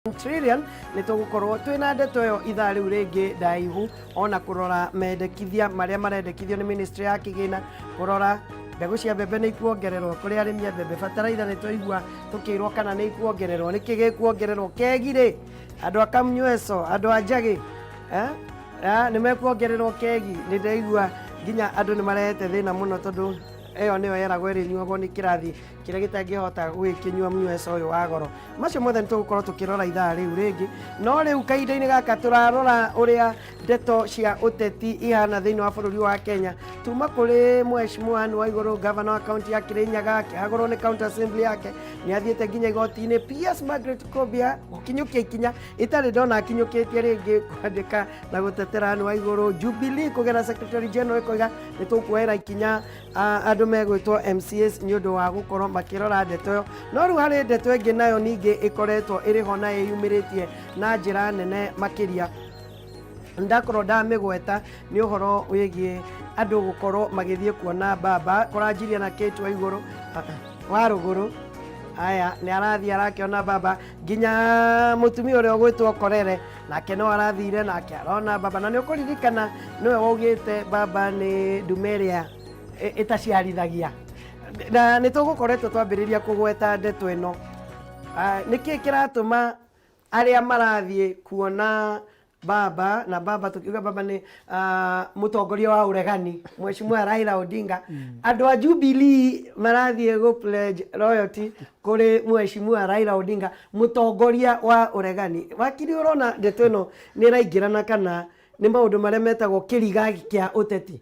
Trillion. Nĩ tũgũkorwo twĩna ndeto ĩyo ithaa rĩu rĩngĩ ndaihu, ona kũrora mendekithia marĩa marendekithio nĩ ministry ya kĩgĩna, kũrora mbegũ cia mbembe nĩ ikuongererwo kũrĩ arĩmi a mbembe, bataraitha nĩ twaigua tũkĩrwo kana nĩ ikuongererwo, nĩkĩ gĩkuongererwo, kegi rĩ, andũ a Kamnyweso, andũ a Njagĩ, eh? Ah, nĩ mekuongererwo kegi. Nĩ ndaigua nginya andũ nĩ marehete thĩna mũno, tondũ ĩyo nĩyo yeragwo ĩrĩnyuagwo nĩ kĩrathi kĩrĩa gĩtangĩhota gũgĩkĩnyua mnyweco ũyũ wa goro. Macio mothe nĩ tũgũkorwo tũkĩrora ithaa rĩu rĩngĩ, no rĩu kahinda-inĩ gaka tũrarora ũrĩa ndeto cia ũteti ihana thĩinĩ wa bũrũri wa Kenya. Tuma kũrĩ Mheshimiwa Anne Waigũrũ, gavana wa kaunti ya Kirinyaga, akĩhagũrwo nĩ county assembly yake, nĩ athiĩte nginya igoti-inĩ. PS Margaret Kobia gũkinyũkia ikinya itarĩ ndona akinyũkĩtie rĩngĩ, kwandĩka na gũtetera Anne Waigũrũ. Jubilee kũgera secretary general ĩkoiga nĩ tũkuoera ikinya andũ megwĩtwo MCAs nĩ ũndũ wa gũkorwo makĩrora ndeto ĩyo. No rĩu harĩ ndeto ĩngĩ nayo ningĩ ĩkoretwo ĩrĩ ho na ĩyumĩrĩtie na njĩra nene makĩria, ndakorwo ndamĩgweta, nĩ ũhoro wĩgiĩ andũ gũkorwo magĩthiĩ kuona baba kũranjirie na Kate wa igũrũ wa rũgũrũ. Aya nĩ arathiĩ arakĩona baba, nginya mũtumia ũrĩa ũgwĩtwo Korere nake no arathire nake arona baba, na nĩ ũkũririkana nĩwe waugĩte baba nĩ ndume ĩrĩa ĩtaciarithagia, na nĩ tũgũkoretwo twambĩrĩria kũgweta ndeto ĩno. Nĩkĩ kĩratũma arĩa marathiĩ kuona baba, na baba tũkiuga baba nĩ mũtongoria wa ũregani, Mheshimiwa Raila Odinga, andũ a Jubilee marathiĩ gũ pledge loyalty kũrĩ Mheshimiwa Raila Odinga, mũtongoria wa ũregani? Wakiri, ũrona ndeto ĩno nĩ ĩraingĩrana kana nĩ maũndũ marĩa metagwo kĩriga kĩa ũteti?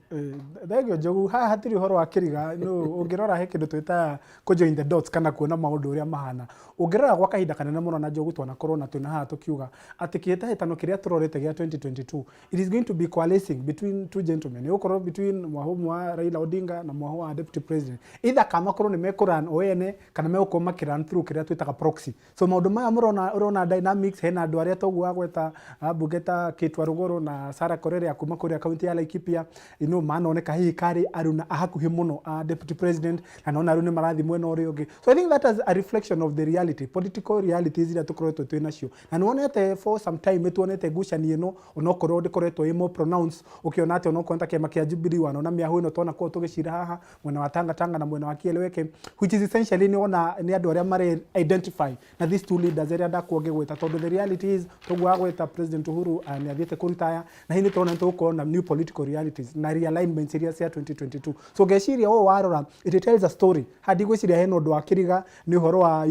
Thengio, Njogu. Haha hatirĩ ũhoro wa kĩriga. No ũngĩrora he kĩndũ twĩtaga kũ join the dots kana kuona maũndũ ũrĩa mahana. Ũngĩrora gwa kahinda kanene mũno na Njogu, twanakorwo na twĩna haha tũkiuga atĩ kĩhĩtahĩtano kĩrĩa tũrorete gĩa 2022, it is going to be coalescing between two gentlemen. Ĩgũkorwo between mwahũ ũmwe wa Raila Odinga na mwahũ wa deputy president, either kana makorwo nĩ mekũrun o ene kana megũkorwo makĩrun through kĩrĩa twĩtaga proxy. So maũndũ maya mũrona, ũrona dynamics, hena andũ arĩa toguo wagweta, ambunge ta Kate Warũgũrũ na Sarah Korere kuma kũrĩa kaunti ya Laikipia, manoneka hihi karĩ aruna a hakuhĩ mũno a deputy president, na nona rĩu nĩ marathiĩ mwena ũrĩa ũngĩ. So I think that is a reflection of the reality, political realities iria tũkoretwo twĩ nacio, na nĩwonete for some time nĩtuonete ngucanio ĩno, onokorwo ndĩkoretwo ĩ more pronounced. Ũkĩona atĩ onokorwo ta kĩama kĩa Jubilee, wanona mĩahũ ĩno twanakorwo tũgĩcira haha mwena wa Tanga Tanga na mwena wa Kieleweke, which is essentially nĩ nĩ andũ arĩa mare identify na these two leaders arĩa ndakuo ngĩgwĩta, tondũ the reality is toguo wagwĩta, President Uhuru nĩ athiĩte kũritaya, na hihi nĩ tũrona nĩ tũgũkorwo na new political realities na realignments iria cia 2022. So ngeciria ũũ warora, it tells a story. Haha ndigwĩciria hena ũndũ wa kĩriga, nĩ ũhoro wa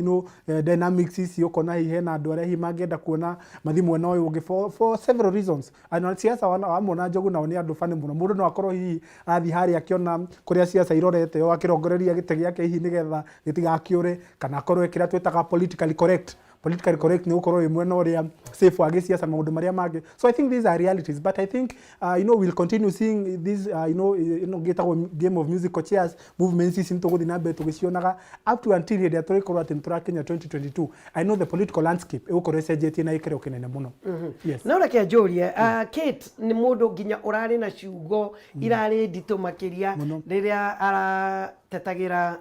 dynamics ici, ũkona hihi hena andũ arĩa hihi mangĩenda kuona mathi mwena ũyũ ũngĩ for several reasons. Ana siasa wamona Njogu nao nĩ andũ bani mũno. Mũndũ no akorwo hihi athiĩ harĩa akĩona kũrĩa siasa irorete, o akĩrongoreria gĩtĩ gĩake hihi nĩgetha gĩtigakĩũre, kana akorwo kĩrĩa twĩtaga politically correct. Politically correct nĩ gũkorwo wĩ mwena ũrĩa safe wa gĩsiasa, maũndũ marĩa mangĩ. So I think these are realities, but I think we'll continue seeing this ĩno gĩtagwo game of musical chairs movements. Ici nĩ tũgũthiĩ na mbere tũgĩcionaga up to until hĩndĩ ĩrĩa tũrĩkorwo atĩ nĩ tũrakinya 2022. I know the political landscape ĩgũkorwo ĩcenjetie na gĩkĩro kĩnene mũno, yes. No reke njũrie, Kate nĩ mũndũ nginya ũrarĩ na ciugo irarĩ nditũ makĩria Mũno. rĩrĩa aratetagĩra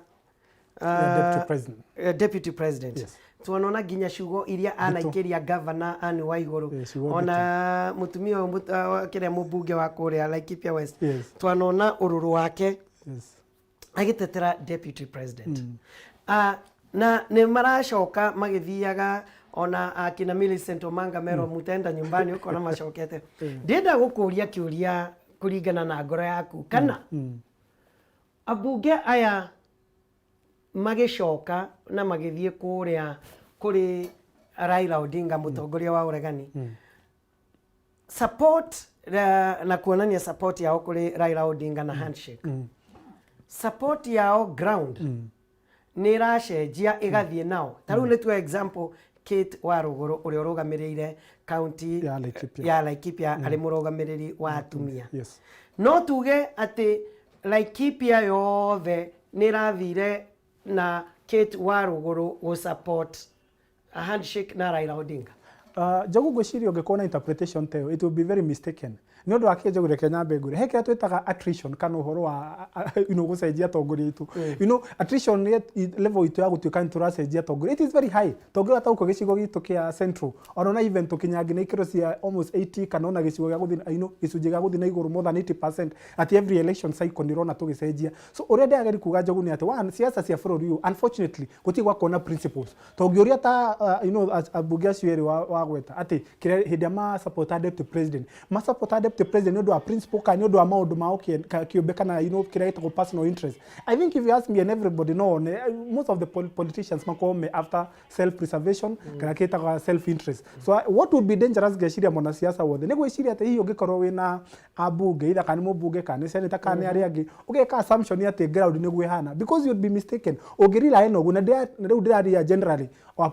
Yeah, deputy president. Deputy president. Tuonona nginya ciugo iria anaikĩria governor Anne Waigũrũ, Ciugo ona mũtumia ũyũ kĩrĩa mũmbunge wa kũrĩa Laikipia West. Twanona ũrũrũ wake agĩtetera deputy president. Na nĩ maracoka magĩthiaga ona akina Millicent Omanga merwo mutenda nyumbani, ũkona macokete. Ndĩrenda gũkũria kĩũria kũringana na ngoro yaku, kana ambunge aya magĩcoka na magĩthiĩ kũrĩa kũrĩ Raila Odinga, mũtongoria wa ũregani, support na kuonania support yao kũrĩ Raila Odinga na handshake, support yao ground nĩ ĩracenjia ĩgathiĩ nao? Ta rĩu nĩ tuoe example Kate Warũgũrũ, ũrĩa ũrũgamĩrĩire kaunti ya Laikipia. Ya Laikipia, arĩ mũrũgamĩrĩri wa atumia. No tuge atĩ Laikipia yothe nĩ ĩrathire na Kate Warũgũrũ gũ support a handshake na Raila Odinga? Njogu, ngwĩciria ũngĩkorwo na interpretation ta ĩyo, it will be very mistaken. Nĩ ũndũ wa kĩ, Njogu? Reke nyambe ngwĩre, he kĩrĩa twĩtaga attrition kana ũhoro wa gũcenjia atongoria aitũ. Attrition level itũ ya gũtuĩka nĩ tũracenjia atongoria, it is very high. Tũngĩrora ta gũkũ gĩcigo gitũ kĩa Central, ona even tũkinya nginya ikĩro cia almost 80 kana ona gĩcigo gĩa gũthiĩ gĩcunjĩ gĩa gũthiĩ na igũrũ, more than 80% at every election cycle nĩ ũrona tũgĩcenjia. So ũrĩa ndĩrageria kuga, Njogu, nĩ atĩ one, siasa cia bũrũri ũyũ unfortunately gũtirĩ gwakorwo na principles. Tũngĩũria ta ambunge acio erĩ wagweta atĩ kĩrĩa hĩndĩ ĩrĩa ma support deputy president, ma support deputy president nĩ ũndũ wa principle kana nĩ ũndũ wa maũndũ mao kĩũmbe kana kĩrĩa gĩtagwo personal interest? I think if you ask me, and everybody know, most of the politicians makorwo me after self preservation kana kĩtagwo self interest. So what would be dangerous, ngeciria mwanasiasa wothe nĩ gwĩciria atĩ hihi ũngĩkorwo wĩna ambunge, either kana nĩ mũmbunge kana nĩ senator kana nĩ arĩa angĩ, ũgeka assumption atĩ ground nĩguo ĩhana, because you'd be mistaken ũngĩrely na ũguo. Na rĩu ndĩraria generally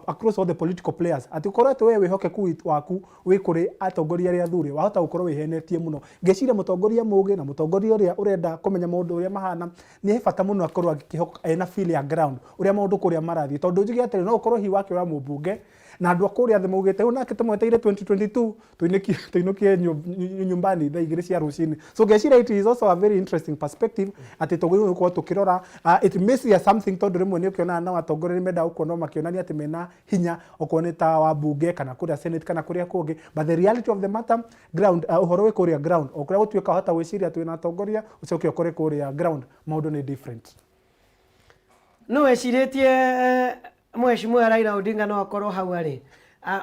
across all the political players, atĩ ũkorwo atĩ we wĩhokeku waku wĩ kũrĩ atongoria arĩa athure, wahota gũkorwo wĩhenetie mũno. Ngeciria mũtongoria mũgĩ na mũtongoria ũrĩa ũrenda kũmenya maũndũ ũrĩa mahana nĩ he bata mũno akorwo akĩhoka ena feel ya ground, ũrĩa maũndũ kũrĩa marathiĩ, tondũ njuge atĩrĩ, no ũkorwo hihi wakĩũra mũmbunge na andũ a kũrĩa thĩ maugĩte rĩu nake tũmweteire 2022 tũinũkie nyumbani thaa 2 cia rũcinĩ. So ngeciria it is also a very interesting perspective atĩ tũgĩrĩirwo gũkorwo tũkĩrora. It may say something, tondũ rĩmwe nĩ ũkĩonaga nao atongoria nĩ mendaga gũkorwo makĩonania atĩ mena hinya, okorwo nĩ ta wa bunge kana kũrĩa Senate kana kũrĩa kũngĩ, but the reality of the matter ground, ũhoro wĩ kũrĩa ground, o kũrĩa gũtuĩka wahota gwĩciria twĩna atongoria, ũcoke ũkore kũrĩa ground maũndũ nĩ different. No wecirĩtie mheshimiwa Raila Odinga no akorwo hau arĩ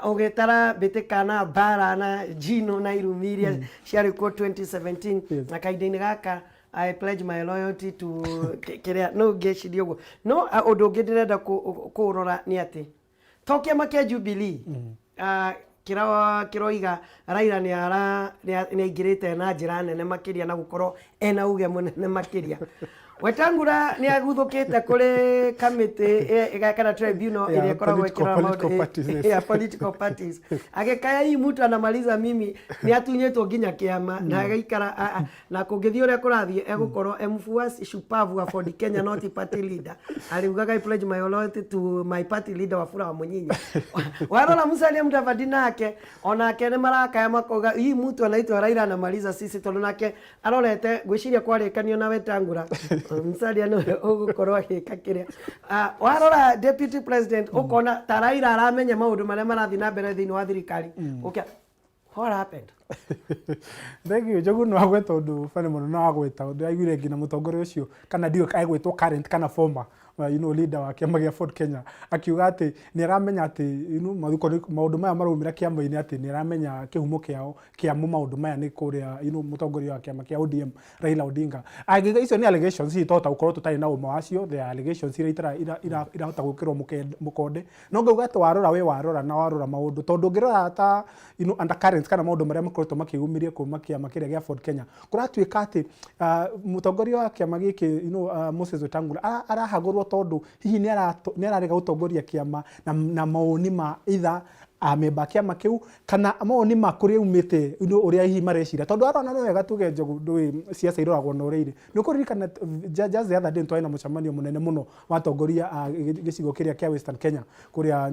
ũgĩtara mbĩtĩka na mbara na njino na irumi iria ciarĩ kuo 2017 na kahinda-inĩ gaka "I pledge my loyalty to" kĩrĩa no ngĩciria ũguo. No ũndũ ũngĩ ndĩrenda kũrora nĩ atĩ to kĩama kĩa Jubilee kĩroiga Raila nĩ aingĩrĩte na njĩra nene makĩria na gũkorwo ena uge mũnene makĩria. Wetangula nĩ aguthũkĩte kũrĩ kamĩtĩ kana tribunal ĩrĩa ĩkoragwo ĩkĩrora political maũndũ parties, yes. Ya political parties, agĩkaya hii mtu anamaliza mimi, nĩ atunyĩtwo nginya kĩama na agaikara na kũngĩthiĩ ũrĩa kũrathiĩ egũkorwo e mfuasi shupavu wa Ford Kenya, not party leader. Aliugaga, "I pledge my loyalty to my party leader Wafula wa Munyinyi." Warora Musalia Mudavadi nake onake nĩ marakaya makauga hii mtu anaitwa Raila anamaliza sisi, tondũ nake arorete ngwĩciria kwarĩkanio na Wetangula, Musalia nĩwe ũgũkorwo agĩka kĩrĩa. Warora deputy president, ũkona ta Raila aramenya maũndũ marĩa marathiĩ na mbere thĩinĩ wa thirikari. Okay. What happened? Thank you, Njogu. Nĩ wagweta ũndũ bani mũno, na wagweta ũndũ aiguire nginya mũtongoria ũcio, kana ndiũĩ egwĩtwo current kana former leader wa kĩama gĩa Ford Kenya, akiuga atĩ nĩ aramenya atĩ maũndũ maya maraumĩra kĩama-inĩ, atĩ nĩ aramenya kĩhumo kĩao kĩamo maũndũ maya nĩ kũrĩa mũtongoria wa kĩama kĩa ODM Raila Odinga. Angĩga icio nĩ allegations, hihi tohota gũkorwo tũtarĩ na ũma wacio. There are allegations iria irahota gwĩkĩrwo mũkonde, no ngauga atĩ warora we warora na warora maũndũ, tondũ ũngĩrora ta undercurrents kana maũndũ marĩa makoretwo makĩyumĩria kuma kĩama kĩrĩa gĩa Ford Kenya, kũratuĩka atĩ mũtongoria wa kĩama gĩkĩ Moses Wetangula arahagũrwo tondũ hihi nĩ ararega gũtongoria kĩama na mawoni ma either amemba a kĩama kĩu kana mawoni ma kũrĩa umĩte, ũrĩa hihi mareciria, tondũ arona nĩ wega tuge, Njogu, ndũĩ ciaca iroragwo na ũrĩa irĩ. Nĩ ũkũririkana just the other day twarĩ na mũcemanio mũnene mũno wa atongoria a gĩcigo kĩrĩa kĩa Western Kenya kũrĩa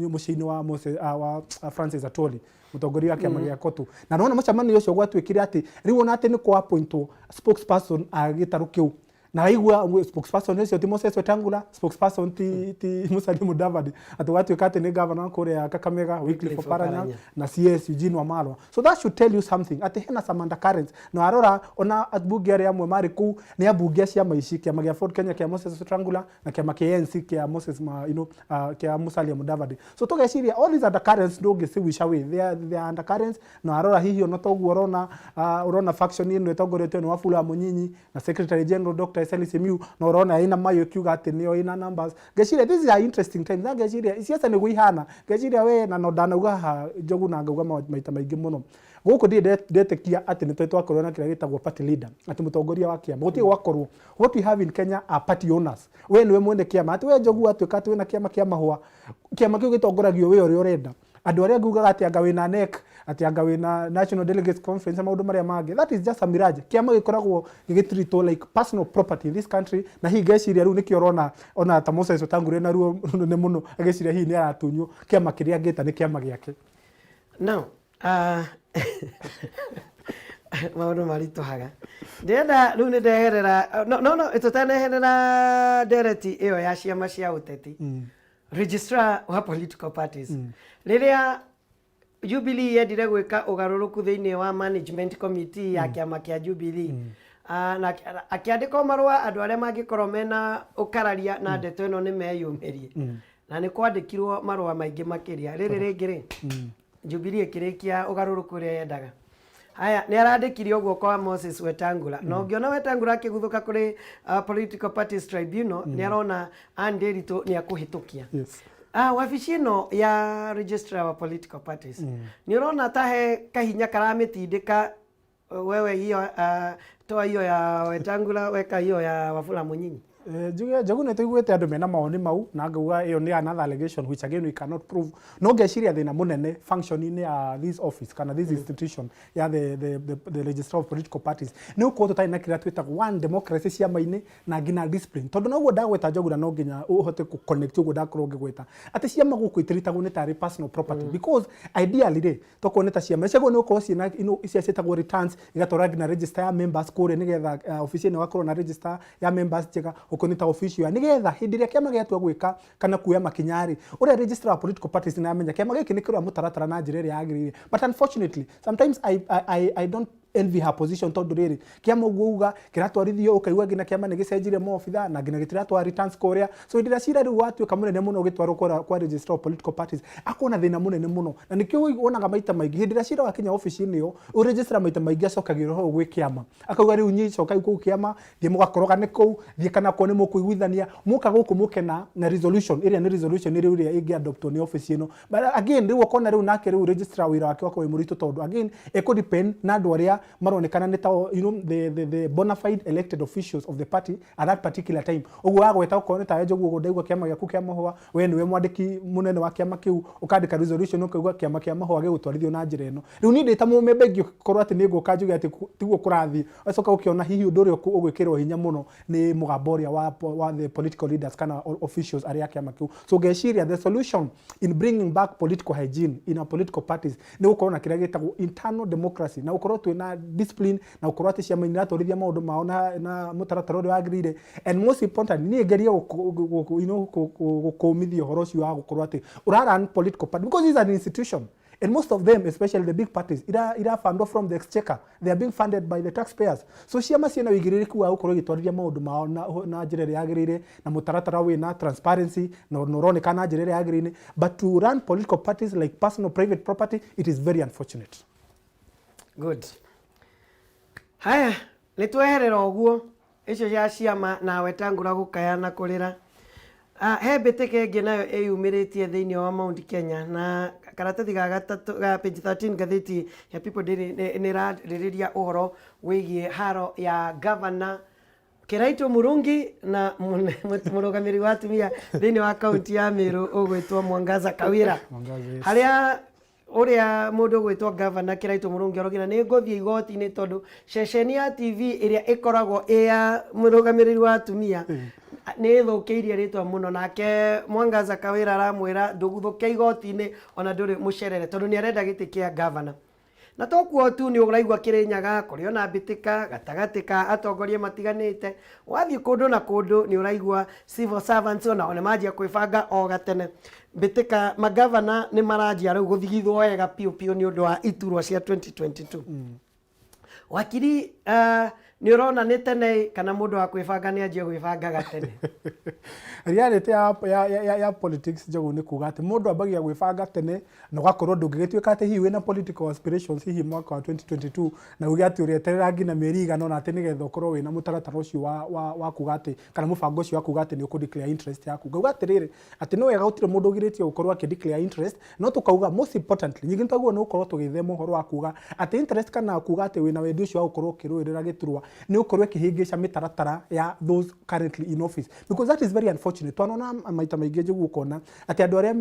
mũciĩ-inĩ wa Moses, wa Francis Atwoli, mũtongoria wa kĩama gĩa COTU, na nona mũcemanio ũcio gwatuĩkire atĩ rĩu ona atĩ nĩ kwa appointwo spokesperson a gĩtarũ kĩu, na waigua spokesperson ũcio ti Moses Wetangula, spokesperson ti Musalia Mudavadi, atĩ gwatuĩka atĩ nĩ governor wa kũrĩa Kakamega Wycliffe Wycliffe Oparanya Oparanya. na CS Eugene Wamalwa. So that should tell you something atĩ hena some undercurrents. Na warora ona ambunge arĩa amwe marĩ kũu nĩ ambunge a ciama ici, kĩama gĩa Ford Kenya kĩa Moses Wetangula na kĩama kĩa ANC kĩa Moses ma, kĩa Musalia Mudavadi. So tũgeciria all these undercurrents ndũngĩci away, they are undercurrents. Na warora hihi ona toguo ũrona ũrona faction ĩno ĩtongoretio nĩ Wafula wa Munyinyi na Secretary General Dr. Eseli Simiyu, na ũrona ĩna mayo ĩkiuga atĩ nĩyo ĩna numbers. Ngeciria this is an interesting time, na ngeciria siasa nĩguo ihana. Ngeciria we na no ndanauga haha, Njogu, na ngauga maita maingĩ mũno gũkũ, ndirĩ ndetĩkia atĩ nĩ twakorwo na kĩrĩa gĩtagwo party leader, atĩ mũtongoria wa kĩama gũtirĩ gwakorwo. What we have in Kenya are party owners. We nĩwe mwene kĩama, atĩ we Njogu atuĩka atĩ wĩna kĩama kĩa mahũa, kĩama kĩu gĩtongoragio we ũrĩa ũrenda. Andũ arĩa ngugaga atĩ anga wĩna NEC, atĩ anga wĩna National Delegates Conference na maũndũ marĩa mangĩ, that is just a mirage. Kĩama gĩkoragwo gĩgĩtreatwo like personal property in this country, na hihi ngeciria rĩu nĩkĩo ũrona ona ta Moses Wetangula na ruo rũnene mũno, agĩciria hihi nĩ aratunywo kĩama kĩrĩa angĩta nĩ kĩama gĩake. Now, maũndũ maritũhaga. Ndĩrenda rĩu nĩ ndeherera, no no no tũtaneherera ndereti ĩyo ya ciama cia ũteti. Registrar wa political parties. Rĩrĩa Jubilee yendire gwĩka ũgarũrũku thĩinĩ wa management committee ya kĩama kĩa Jubilee, na akĩandĩka marũa andũ arĩa mangĩkorwo mena ũkararia na ndeto ĩno nĩ meyumĩrie. Na nĩ kwandĩkirwo marũa maingĩ makĩria. Rĩrĩ rĩngĩ rĩ, Jubilee ĩkĩrĩkia ũgarũrũku ũrĩa yendaga. Haya, nĩ arandĩkire ũguo kwa Moses Wetangula. Na ũngĩona Wetangula akĩguthũka kũrĩ Political Parties Tribunal, nĩ arona Ann Nderitu nĩ akũhĩtũkia. Wabici ĩno ya Registrar wa Political Parties, nĩ ũrona ta he kahinya karamĩtindĩka, wewe hiyo, toa hiyo ya Wetangula, weka hiyo ya Wafula Munyinyi? Njuge, Njogu, nĩ tũiguĩte andũ mena mawoni mau, na ngauga ĩyo nĩ another allegation which again we cannot prove, no ngeciria thĩna mũnene function-inĩ ya this office kana this institution ya the registrar of political parties nĩ gũkorwo tũtarĩ na kĩrĩa twĩtagwo one democracy ciama-inĩ na nginya discipline, tondũ noguo ndagweta, Njogu, na no nginya ũhote kũ connect ũguo ndakorwo ngĩgweta atĩ ciama gũkũ itiritagwo nĩ tarĩ personal property, because ideally rĩ, tokorwo nĩ ta ciama ciagwo nĩ gũkorwo ciĩna ino icia ciĩtagwo returns, igatwara nginya register ya members kũrĩa, nĩgetha ofici ĩno ĩgakorwo na register ya members njega, okorwo nĩ ta ofici ya nĩgetha hĩndĩ ĩrĩa kĩama gĩatua gwĩka kana kuoya makinya rĩ, ũrĩa registrar wa political parties nĩ amenya kĩama gĩkĩ nĩ kĩroya mũtaratara na njĩra ĩrĩa yagĩrĩire. But unfortunately, sometimes I don't envy her position, tondũ rĩrĩ, kĩama ũguo uga kĩratwarithio, ũkaigua nginya kĩama nĩ gĩcenjirie maobitha na nginya gĩtiratwara returns kũrĩa. So hĩndĩ ĩrĩa cira rĩu watuĩka mũnene mũno ũgĩtwarwo kwa registrar of political parties, akona thĩna mũnene mũno, na nĩkĩo wonaga maita maingĩ hĩndĩ ĩrĩa cira wakinya obici-inĩ ĩyo, ũ registrar maita maingĩ acokagĩrwo hau gwĩ kĩama, akauga, "Rĩu inyuĩ cokai kũu kĩama, thiĩ mũgakorogane kũu, thiĩ kana kuo nĩ mũkũiguithania, mũka gũkũ mũke na resolution ĩrĩa nĩ resolution rĩu ĩrĩa ĩngĩ adoptwo nĩ obici ĩno." But again, rĩu ũkona rĩu nake rĩu registrar wĩra wake wakorwo wĩ mũritũ, tondũ again ĩkũ depend na andũ arĩa maronekana nĩ ta the bona fide elected officials of the party at that particular time. Ũguo wagweta okorwo nĩ tawe, Njogu, ũguo ndaigua kĩama gĩaku kĩa Mahũa, we nĩwe mwandĩki mũnene wa kĩama kĩu, ũkandĩka resolution ũkauga kĩama kĩa Mahũa gĩgũtwarithio na njĩra ĩno. Rĩu niĩ ndĩ ta mũmemba ingĩkorwo atĩ nĩ ngũka njuge atĩ tiguo kũrathiĩ, ũgacoka ũkĩona hihi ũndũ ũrĩa ũgwĩkĩrwo hinya mũno nĩ mũgambo ũrĩa wa the political leaders kana officials arĩa a kĩama kĩu. So ngeciria the solution in bringing back political hygiene in our political parties nĩ gũkorwo na kĩrĩa gĩtagwo internal democracy, na gũkorwo twĩna discipline, na gũkorwo atĩ ciama iratwarithia maũndũ mao na mũtaratara ũrĩa wagĩrĩire. And most important, niĩ ngerie gũkũmithia ũhoro ũcio wa gũkorwo atĩ ũra run political party, because it's an institution and most of them, especially the big parties, ira funded from the exchequer. They are being funded by the taxpayers. So ciama ciĩna ũigĩrĩrĩku wa gũkorwo igĩtwarithia maũndũ mao na njĩra ĩrĩa yagĩrĩire na mũtaratara wĩna transparency na ũroneka na njĩra ĩrĩa yagĩrĩire. But to run political parties like personal private property, it is very unfortunate. Good. Haya, nĩ tweherera ũguo icio cia ciama na Wetangula gũkaya na kũrĩra. He mbĩtĩka ĩngĩ nayo ĩyumĩrĩtie thĩinĩ wa Mount Kenya, na karatathi ga gatatũ ga page 13 ngathĩti ya People Daily nĩ ĩrarĩrĩria ũhoro wĩgiĩ haro ya governor Kiraito Murungi na mũrũgamĩrĩri wa atumia thĩinĩ wa kaunti ya Meru ũgwĩtwo Mwangaza Kawira. Mwangaza, yes. Harĩa ũrĩa mũndũ ũgwĩtwo gavana Kiraito Murungi arogĩra nĩ ngũthiĩ igoti-inĩ tondũ ceceni ya TV ĩrĩa ĩkoragwo ĩ ya mũrũgamĩrĩri wa atumia nĩ ĩthũkĩirie rĩtwa mũno. Nake Mwangaza Kawira aramwĩra, "Ndũguthũke igoti-inĩ ona ndũrĩ mũcerere," tondũ nĩ arenda gĩtĩ kĩa gavana. Na to kuo tu, nĩ ũraigua Kĩrĩnyaga kũrĩ ona mbĩtĩka gatagatĩ ka atongoria matiganĩte. Wathiĩ kũndũ na kũndũ nĩ ũraigua civil servants onao nĩ manjia kwĩbanga o gatene. Mbĩtĩka magavana nĩ maranjia rĩu gũthigithwo wega piũ piũ nĩ ũndũ wa iturwa cia 2022. Wakiri, nĩ ũrona nĩ tene kana mũndũ wa kwĩbanga nĩ anjie gwĩbanga gatene? Reality ya politics, Njogu, nĩ kuga atĩ mũndũ ambagia gwĩbanga tene, na ũgakorwo ndũngĩgĩtuĩka atĩ hihi wĩna political aspirations hihi mwaka wa 2022 na uge atĩ ũrĩeterera nginya mĩeri igana ũna atĩ nĩgetha ũkorwo wĩna mũtaratara ũcio wa kuga atĩ kana mũbango ũcio wa kuga atĩ nĩ ũkũ declare interest yaku. Ngauga atĩrĩrĩ, atĩ nĩ wega, gũtirĩ mũndũ ũgirĩtio gũkorwo akĩ declare interest, no tũkauga most importantly nyingĩ nĩ twagĩrĩirwo nĩ gũkorwo tũgĩthema ũhoro wa kuga atĩ interest kana kuga atĩ wĩna wendi ũcio wa gũkorwo ũkĩrũĩrĩra gĩturwa. Nĩ gũkorwo ĩkĩhĩngĩca mĩtaratara ya those currently in office, because that is very unfortunate. Twanona maita maingĩ, Njogu, ũkona atĩ andũ arĩa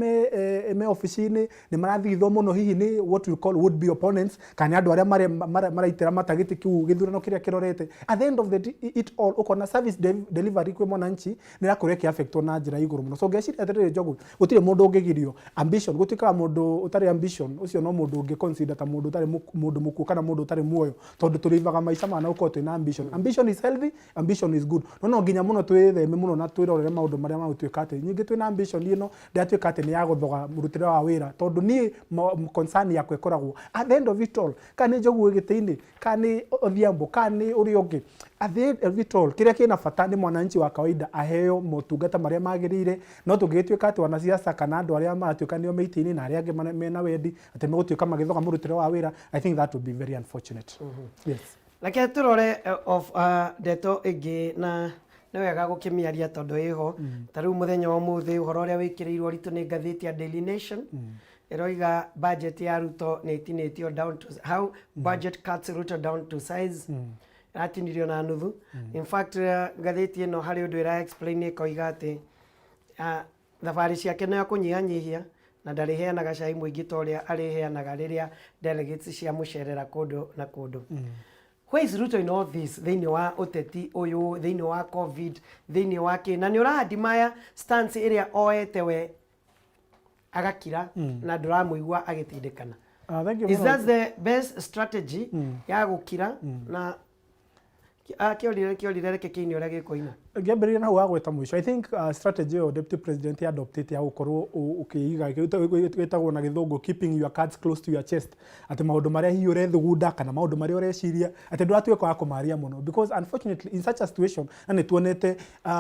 me obici-inĩ nĩ marathigithwo mũno, hihi nĩ what we call would be opponents, kana nĩ andũ arĩa maraitĩra mata gĩtĩ kĩu gĩthurano kĩrĩa kĩrorete. At the end of the it all, ũkona service delivery kwĩ mwananchi nĩ ĩrakorwo ĩkĩaffectwo na njĩra ya igũrũ mũno. So ngeciria atĩrĩrĩ, Njogu, gũtirĩ mũndũ ũngĩgirio ambition. Gũtuĩkaga mũndũ ũtarĩ ambition, ũcio no mũndũ ũngĩ consider ta mũndũ ũtarĩ mũndũ mũkuũ kana mũndũ ũtarĩ muoyo, tondũ tũrĩivaga maica mana gũkorwo twĩna ambition. Ambition is healthy, ambition is good, no nginya mũno twĩtheme mũno na twĩrorere maũndũ marĩa magũtuĩka atĩ nyingĩ twĩna ambition ĩno ndĩratuĩka atĩ nĩ ya gũthoga mũrutĩre wa wĩra, tondũ niĩ concern yakwa ĩkoragwo, at the end of it all, kana nĩ Njogu wĩ gĩtĩ-inĩ, kana nĩ Odhiambo, kana nĩ ũrĩa ũngĩ, at the end of it all, kĩrĩa kĩna bata nĩ mwananchi wa kawaida aheo motungata marĩa magĩrĩire. No tũngĩgĩtuĩka atĩ wanasiasa kana andũ arĩa maratuĩka nĩo me itĩ-inĩ na arĩa angĩ mena wendi atĩ megũtuĩka magĩthoga mũrutĩre wa wĩra, I think that would be very unfortunate, yes. Reke tũrore of ndeto ĩngĩ, na nĩ wega gũkĩmĩaria tondũ ĩho. Ta rĩu mũthenya wa ũmũthĩ, ũhoro ũrĩa wĩkĩrĩirwo ũritũ nĩ ngathĩti ya Daily Nation ĩroiga budget ya Ruto nĩ ĩtinĩtio down to how budget cuts Ruto down to size, ĩratinirio na nuthu. In fact, ngathĩti ĩno harĩ ũndũ ĩra explain, ĩkoiga atĩ thabarĩ ciake nĩ akũnyihanyihia na ndarĩheanaga cai mũingĩ ta ũrĩa arĩheanaga rĩrĩa delegates ciamũcerera kũndũ na kũndũ. Where is Ruto in all this, thĩinĩ wa ũteti ũyũ, thĩinĩ wa COVID, thĩinĩ wa kĩ? Na nĩ ũra-admire stance ĩrĩa oete we agakira na ndũramũigua agĩtindĩkana? Thank you Is mũno. that the best strategy ya gũkira na kĩorire reke kĩine ũrĩa gĩkũina? Ngĩambĩrĩria na hau wagweta mũico, I think strategy ĩyo deputy president adoptĩte ya gũkorwo ũkĩiga gĩtagwo na gĩthũngũ "keeping your cards close to your chest", atĩ maũndũ marĩa hihi ũrethugunda kana maũndũ marĩa ũreciria atĩ ndũratuĩka wa kũmaria mũno, because unfortunately in such a situation, na nĩ tuonete,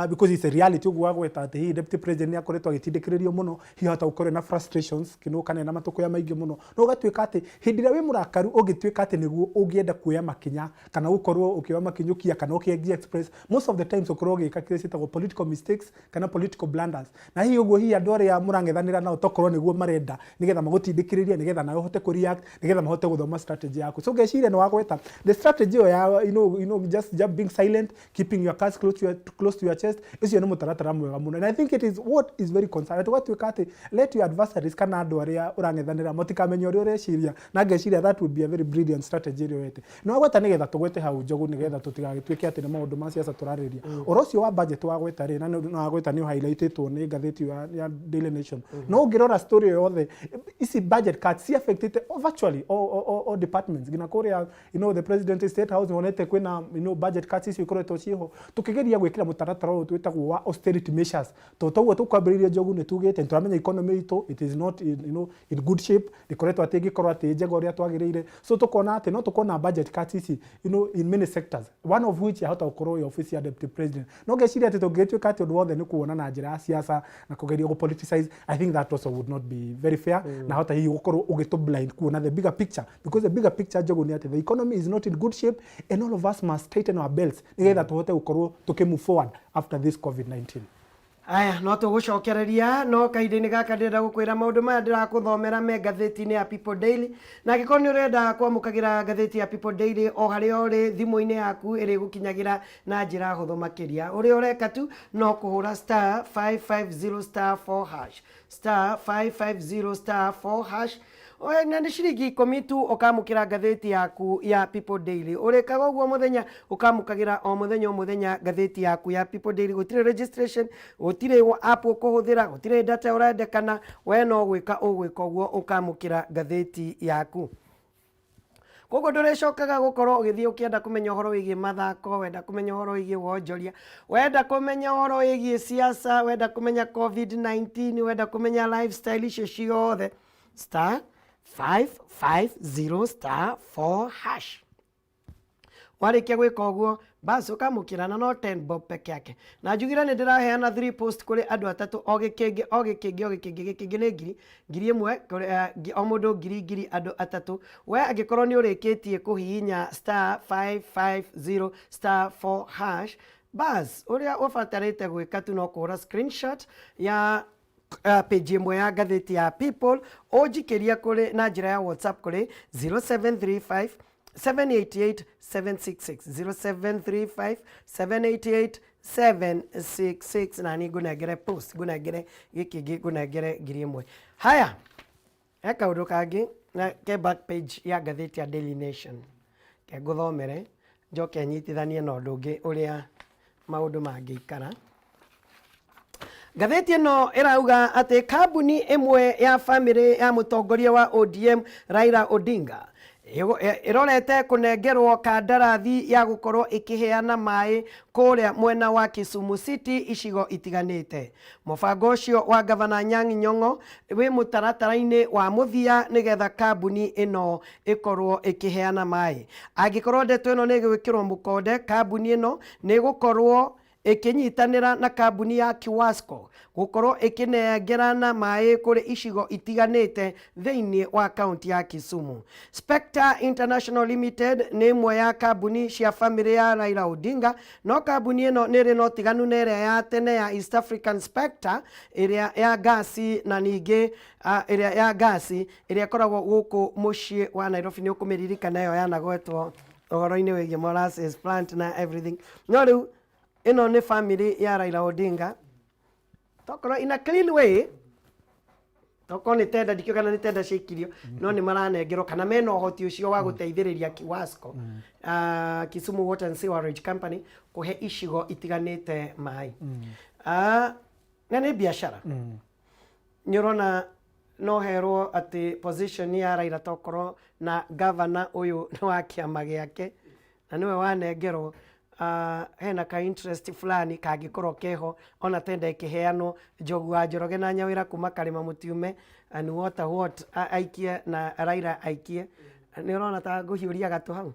because it's a reality ũguo wagweta atĩ hihi deputy president nĩ akoretwo agĩtindĩkĩrĩrio mũno, hihi hota gũkorwo na frustrations kĩno kana na matũkũya maingĩ mũno, no ũgatuĩka atĩ hĩndĩ ĩrĩa wĩ mũrakaru, ũngĩtuĩka atĩ nĩguo ũngĩenda kuoya makinya kana gũkorwo ũkĩoya makinyũkia kana ũkĩengia express, most of the times ũkorwo ũgĩka kĩrĩa ciĩtagwo political mistakes kana political blunders. Na hihi ũguo hihi andũ arĩa mũrang'ethanĩra nao tokorwo nĩguo marenda nĩgetha magũtindĩkĩrĩrie, nĩgetha nawe ũhote kũ react, nĩgetha mahote gũthoma strategy yaku. So ngeciria nĩ wagweta the strategy ĩyo ya just being silent, keeping your cards close to your chest, ũcio nĩ mũtaratara mwega mũno, and I think it is what is very concerned. Tũgatuĩka atĩ let your adversaries kana andũ arĩa ũrang'ethanĩra matikamenye ũrĩa ũreciria, na ngeciria that would be a very brilliant strategy ĩrĩa oete. Nĩ wagweta, nĩgetha tũgwete hau, Njogu, nĩgetha tũtigagĩtuĩke atĩ nĩ maũndũ ma siasa tũrarĩrĩria, ũhoro ũcio wa budget wagweta rĩ, na nĩ wagweta nĩ highlightĩtwo nĩ ngathĩti ya Daily Nation, no ũngĩrora story ĩyo yothe, ici budget cuts ci affectĩte virtually all departments, nginya kũrĩa the president State House wonete kwĩna budget cuts icio ikoretwo ciĩho, tũkĩgeria gwĩkĩra mũtaratara ũyũ twĩtagwo wa austerity measures. To toguo tũkwambĩrĩirie, Njogu, nĩ tugĩte nĩ tũramenya economy itũ, it is not in good shape, ndĩkoretwo atĩ ĩngĩkorwo atĩ njega ũrĩa twagĩrĩire. So tũkona atĩ no tũkona budget cuts ici in many sectors, one of which yahota gũkorwo ĩ office ya deputy president. No ngeciria atĩ tũngĩgĩtuĩka atĩ ũndũ wothe nĩ kuona na njĩra ya siasa na kũgeria gũ politicize, I think that also would not be very fair, na hota hihi gũkorwo ũgĩtũ blind kuona the bigger picture, because the bigger picture, Njogu, nĩ atĩ the economy is not in good shape and all of us must tighten our belts nĩgetha tũhote gũkorwo tũkĩ move forward after this COVID-19. Aya, no tũgũcokereria, no kahinda-inĩ gaka ndĩrenda gũkwĩra maũndũ maya ndĩrakũthomera me ngathĩti-inĩ ya People Daily. Na angĩkorwo nĩ ũrenda kwamũkagĩra ngathĩti ya People Daily o harĩa ũrĩ thimũ-inĩ yaku, ĩrĩgũkinyagĩra na njĩra hũthũ makĩria. Ũrĩa ũreka tu no kũhũra *550*4#, *550*4#. Oe, na nĩ ciringi 10 tu ũkamũkĩra ngathĩti yaku ya People Daily. Ũrĩkaga ũguo mũthenya, ũkamũkagĩra o mũthenya o mũthenya ngathĩti yaku ya People Daily. Gũtirĩ registration, gũtirĩ app ũkũhũthĩra, gũtirĩ data ũrendekana. We no gwĩka ũgwĩka ũguo, ũkamũkĩra ngathĩti yaku. Koguo ndũrĩcokaga gũkorwo ũgĩthiĩ ũkĩenda kũmenya ũhoro wĩgiĩ mathako, wenda kũmenya ũhoro wĩgiĩ wonjoria, wenda kũmenya ũhoro wĩgiĩ siasa, wenda kũmenya COVID-19, wenda kũmenya lifestyle, icio ciothe, *550*4#. Warĩkia gwĩka ũguo, basi ũkamũkĩra na no 10 bob peke yake. Na njugire nĩ ndĩraheana 3 post kũrĩ andũ atatũ, o gĩkĩngĩ o gĩkĩngĩ o gĩkĩngĩ. Gĩkĩngĩ nĩ 1,000 o mũndũ ngiri ngiri, andũ atatũ. We angĩkorwo nĩ ũrĩkĩtie kũhihinya *550*4#, bas ũrĩa ũbatarĩte gwĩka tu no kũhũra screenshot ya page ĩmwe ya ngathĩti ya People, ũnjikĩria kũrĩ na njĩra ya WhatsApp kũrĩ 0735 788 766, 0735 788 766. Na niĩ ngũnengere post, ngũnengere gĩkĩ ngĩ ngũnengere 1000. Haya, he kaũndũ kangĩ na ke back page ya ngathĩti ya Daily Nation, ke ngũthomere njoke nyitithanie na ũndũ ũngĩ ũrĩa maũndũ mangĩikara. Ngathĩti ĩno ĩrauga atĩ kambuni ĩmwe ya bamĩrĩ ya mũtongoria wa ODM Raila Odinga ĩrorete kũnengerwo kandarathi ya gũkorwo ĩkĩheana maĩ kũrĩa mwena wa Kisumu City icigo itiganĩte. Mũbango ũcio wa Gavana Anyang' Nyong'o wĩ mũtaratara-inĩ wa mũthia nĩgetha kambuni ĩno ĩkorwo ĩkĩheana maĩ. Angĩkorwo ndeto ĩno nĩ ĩgwĩkĩrwo mũkonde, kambuni ĩno nĩ ĩgũkorwo ĩkĩnyitanĩra na kambuni ya Kiwasco gũkorwo ĩkĩnengerana maĩ kũrĩ icigo itiganĩte thĩinĩ wa kaunti ya Kisumu. Spectre International Limited nĩ ĩmwe ya kambuni cia bamĩrĩ ya Raila Odinga, no kambuni ĩno nĩ ĩrĩ na ũtiganu na ĩrĩa ya tene ya East African Spectre ĩrĩa ya ngasi, na ningĩ ĩrĩa ya ngasi ĩrĩa ĩkoragwo gũkũ mũciĩ wa Nairobi. Nĩ ũkũmĩririkana ĩyo yanagwetwo ũhoro-inĩ wĩgiĩ molasses plant na everything. No rĩu ĩno nĩ family ya Raila Odinga, tokorwo in a clean way, tokorwo nĩ tenda, ndikĩũĩ kana nĩ tenda ciaikirio, no nĩ maranengerwo kana mena ũhoti ũcio wa gũteithĩrĩria Kiwasco, Kisumu Water and Sewerage Company, kũhe icigo itiganĩte maĩ. Na nĩ biacara. Nĩ ũrona no herwo atĩ position ya Raila tokorwo na governor ũyũ nĩ wa kĩama gĩake na nĩwe wanengerwo, hena ka interest fulani kangĩkorwo keho ona tenda ĩkĩheanwo. Njogu wa Njoroge na Nyawĩra kuma Karĩma Mũtiume and what aikie na Raila aikie, nĩ ũrona ta ngũhiũria gatũ hau?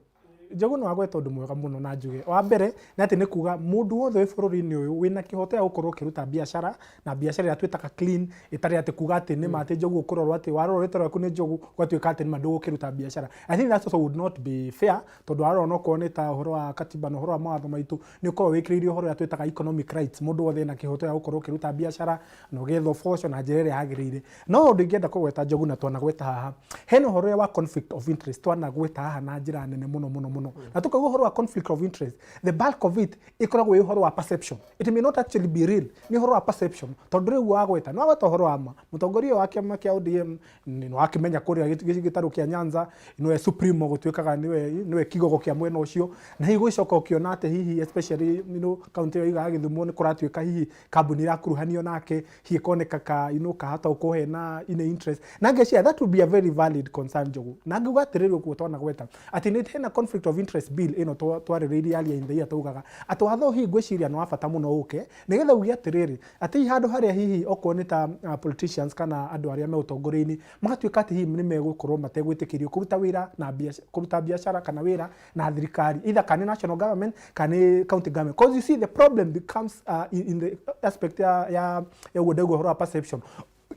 Njogu, nĩ wagweta ũndũ mwega mũno. Na njuge wa mbere nĩ atĩ nĩ kuga mũndũ wothe wĩ bũrũri-inĩ ũyũ wĩna kĩhoto gĩa gũkorwo ũkĩruta biacara, na biacara ĩrĩa twĩtaga clean, ĩtarĩ atĩ kuga atĩ nĩ ma atĩ Njogu ũkũrorwo atĩ warorwo rĩtwa rĩaku nĩ Njogu ũgatuĩka atĩ nĩ ma ndũgũkĩruta biacara. I think that also would not be fair, tondũ warora onokorwo nĩ ta ũhoro wa katiba na ũhoro wa mawatho maitũ, nĩ ũkoragwo wĩkĩrĩire ũhoro ũrĩa twĩtaga economic rights. Mũndũ wothe ena kĩhoto gĩa gũkorwo ũkĩruta biacara na ũgetha ũboco na njĩra ĩrĩa yagĩrĩire. No ũndũ ingĩenda kũgweta, Njogu, na twanagweta haha, hena ũhoro ũrĩa wa conflict of interest twanagweta haha na njĩra nene mũno mũno mũno, na tũkauga ũhoro wa conflict of interest, the bulk of it ĩkoragwo ĩ ũhoro wa perception. It may not actually be real, nĩ ũhoro wa perception, tondũ rĩu wagweta nĩ wagweta ũhoro wa ma mũtongoria wa kĩama kĩa ODM, nĩ wakĩmenya kũrĩa gĩtarũ kĩa Nyanza nĩwe supremo, gũtuĩkaga nĩwe kigogo kĩa mwena ũcio. Na hihi gũgĩcoka ũkĩona atĩ hihi especially kaunti ĩyo ya Gĩthumo nĩ kũratuĩka hihi kambuni ĩrakuruhanio nake, hihi ĩkoneka ka kahota gũkorwo hena ine interest, na ngeciria that would be a very valid concern, Njogu. Na ngiuga atĩrĩrĩ, ũguo twanagweta atĩ nĩ hena conflict of interest bill ĩno twarĩrĩirie earlier in the year, taugaga atĩ watho hihi ngwĩciria nĩ wa bata mũno ũke nĩgetha uge atĩrĩrĩ, atĩ hihi handũ harĩa hihi okorwo nĩ ta politicians kana andũ arĩa me ũtongoria-inĩ magatuĩka atĩ hihi nĩ megũkorwo mategwĩtĩkĩrio kũruta wĩra na biacara, kũruta biacara kana wĩra na thirikari, either kana nĩ national government kana nĩ county government, because you see the problem becomes in the aspect ya ũguo ndauga ũhoro wa perception.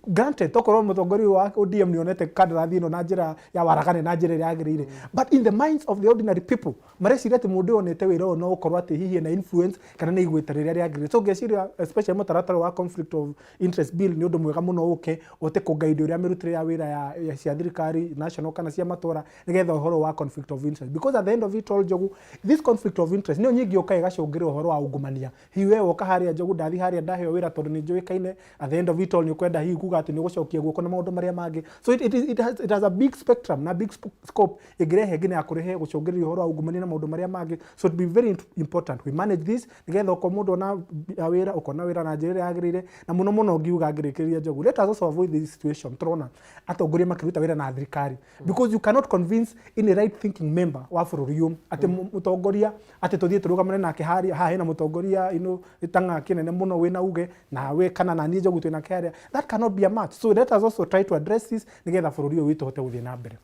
Granted, tokorwo mũtongoria wa ODM nĩ onete kandarathi ĩno na njĩra ya waragane na njĩra ĩrĩa yagĩrĩire, but in the minds of the ordinary people mareciria atĩ mũndũ ũyũ onete wĩra ũyũ no ũkorwo atĩ hihi ena influence kana nĩ igweta rĩrĩa rĩagĩrĩire. So ngeciria especially mũtaratara wa conflict of interest bill nĩ ũndũ mwega mũno ũke ũhote kũguide ũrĩa mĩrutĩre ya wĩra ya cia thirikari national kana cia matũra, nĩgetha ũhoro wa conflict of interest, because at the end of it all, Njogu, this conflict of interest nĩyo nyingĩ yũkaga ĩgacũngĩrĩra ũhoro wa ungumania. Hihi we woka harĩa, Njogu, ndathi harĩa ndaheo wĩra tondũ nĩ njũĩkaine, at the end of it all nĩ ũkwenda hihi kuga atĩ nĩ ũgũcokia guoko na maũndũ marĩa mangĩ. So it has a big spectrum na big scope ĩngĩrehe nginya ya kũrehe gũcũngĩrĩria ũhoro wa ungumania na maũndũ marĩa mangĩ. So it be very important we manage this nĩgetha okorwo mũndũ ona wĩra, ũkona wĩra na njĩra ĩrĩa yagĩrĩire. Na mũno mũno ngiuga ngĩrĩkĩrĩria, Njogu, let us also avoid this situation tũrona atongoria makĩruta wĩra na thirikari, because you cannot convince any right thinking member wa bũrũri ũyũ atĩ mũtongoria atĩ tũthiĩ tũrũgamane nake harĩa haha hena mũtongoria ino gĩtang'a kĩnene mũno wĩna uge nawe kana na niĩ Njogu twĩ nake harĩa. That cannot be a match. So let us also try to address this nĩgetha bũrũri ũyũ witũ ũhote gũthiĩ na mbere.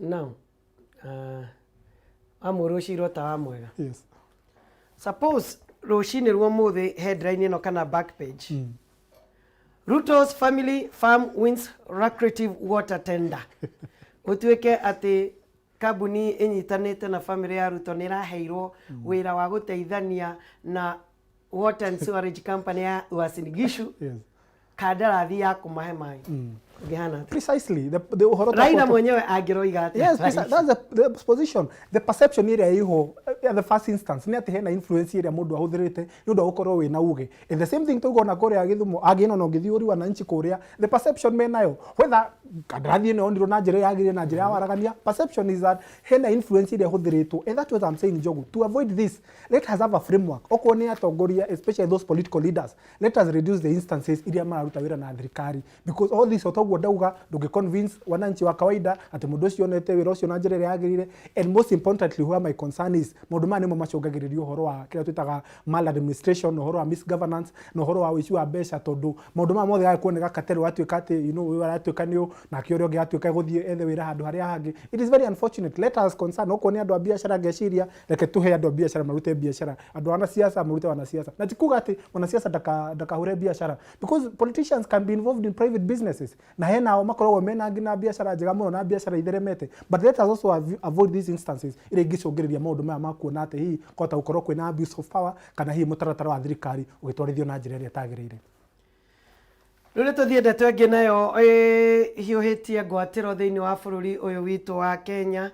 Now, wamũrũcirwo ta wa mwega. Yes. Suppose rũcinĩ rwa ũmũthĩ headline ĩno kana back page, "Ruto's family farm wins lucrative water tender", gũtuĩke atĩ kambuni ĩnyitanĩte na family ya Ruto nĩ ĩraheirwo wĩra wa gũteithania na Water and Sewerage Company ya Uasin Gishu kandarathi ya kũmahe maĩ. Ũngĩhana atĩa? Precisely the ũhoro Raila mwenyewe angĩroiga atĩa? Yes, that's the position, the perception ĩrĩa ĩho at the first instance nĩ atĩ hena influence ĩrĩa mũndũ ahũthĩrĩte nĩ ũndũ wa gũkorwo wĩna uge. And the same thing tauga ona kũrĩa Gĩthumo agĩno na ũngĩthiĩ ũri wananchi kũrĩa, the perception menayo, whether kandarathi ĩno yonirwo na njĩra yagĩrĩire na njĩra ya waragania, perception is that hena influence ĩrĩa ĩhũthĩrĩtwo. And that's what I'm saying, Njogu, to avoid this, let us have a framework. Okorwo nĩ atongoria, especially those political leaders, let us reduce the instances iria mararuta wĩra na thirikari, because all this, otoguo ndauga, ndũngĩ convince wananchi wa kawaida atĩ mũndũ ũcio onete wĩra ũcio na njĩra ĩrĩa yagĩrĩire. And most importantly, where my concern is, maũndũ maya nĩmo macũngagĩrĩria ũhoro wa kĩrĩa twĩtaga maladministration, na ũhoro wa misgovernance, na ũhoro wa ũici wa mbeca, tondũ maũndũ maya mothe gagĩkorwo nĩ gakatero, gatuĩka atĩ ũyũ aratuĩka nĩ ũ nake ũrĩa ũngĩ atuĩka gũthiĩ ethe wĩra handũ harĩa hangĩ. It is very unfortunate. Let us concern, okorwo nĩ andũ a biacara, ngeciria reke tũhe andũ a biacara marute biacara, andũ a wanasiasa marute wanasiasa. Na ti kuga atĩ mwanasiasa ndakahure biacara, because politicians can be involved in private businesses, na hena ao makoragwo mena nginya biacara njega mũno na biacara itheremete. But let us also avoid these instances iria ingĩcũngĩrĩria maũndũ maya ma kuona atĩ hihi kwahota gũkorwo kwĩna abuse of power, kana hihi mũtaratara wa thirikari ũgĩtwarithio na njĩra ĩrĩa ĩtagĩrĩire. Rĩu nĩ tũthiĩ ndeto ĩngĩ nayo ĩhiũhĩtie ngwatĩro thĩinĩ wa bũrũri ũyũ witũ wa Kenya,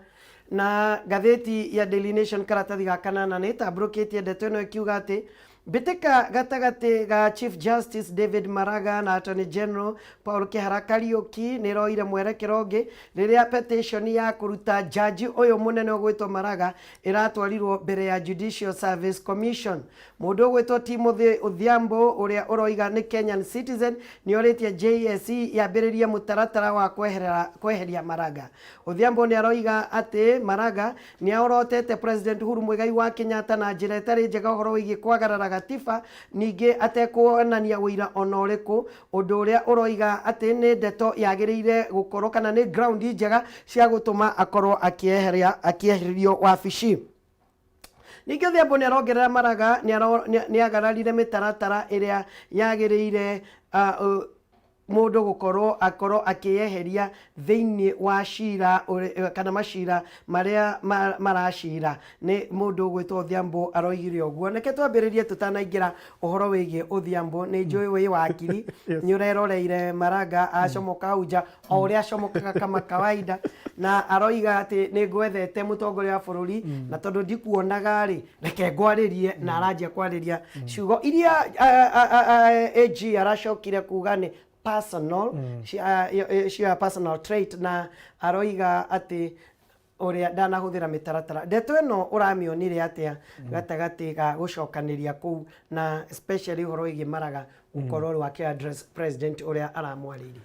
na ngathĩti ya Daily Nation karatathi ga kanana nĩ ĩtambũrũkĩtie ndeto ĩno ĩkiuga atĩ mbĩtĩka gatagatĩ ga Chief Justice David Maraga na Attorney General Paul Kihara Kariuki nĩ ĩroire mwerekero ũngĩ rĩrĩa petition ya kũruta jaji ũyũ mũnene ũgwĩtwo Maraga ĩratwarirwo mbere ya Judicial Service Commission. Mũndũ ũgwĩtwo Timothy Odhiambo ũrĩa ũroiga nĩ Kenyan citizen nĩ orĩtie JSC yambĩrĩrie mũtaratara wa kweheria Maraga. Odhiambo nĩ aroiga atĩ Maraga nĩ aorotete President Uhuru Muigai wa Kenyatta na njĩra ĩtarĩ njega ũhoro wĩgiĩ kwagarara gatiba, ningĩ atekuonania ũira ona ũrĩkũ, ũndũ ũrĩa ũroiga atĩ nĩ ndeto yagĩrĩire gũkorwo kana nĩ ground njega cia gũtũma akorwo akĩeherio wabici. Ningĩ Odhiambo nĩ arongerera Maraga nĩ agararire mĩtaratara ĩrĩa yagĩrĩire mũndũ gũkorwo akorwo akĩyeheria thĩinĩ wa cira kana macira marĩa maracira. Nĩ mũndũ ũgwĩtwo Odhiambo aroigire ũguo. Reke twambĩrĩrie tũtanaingĩra ũhoro wĩgiĩ Odhiambo. Nĩ njũĩ wĩ wakiri, nĩ ũreroreire Maraga acomoka hau nja o ũrĩa acomokaga kama kawaida, na aroiga atĩ nĩ ngwethete mũtongoria wa bũrũri, na tondũ ndikuonaga rĩ, reke ngwarĩrie, na aranjia kwarĩria ciugo iria AG aracokire kuga nĩ personal, cia personal trait, na aroiga atĩ ũrĩa ndanahũthĩra mĩtaratara. Ndeto ĩno ũramĩonire atĩa gatagatĩ ga gũcokanĩria kũu, na especially ũhoro wĩgiĩ Maraga gũkorwo rĩu akĩ address president ũrĩa aramwarĩirie?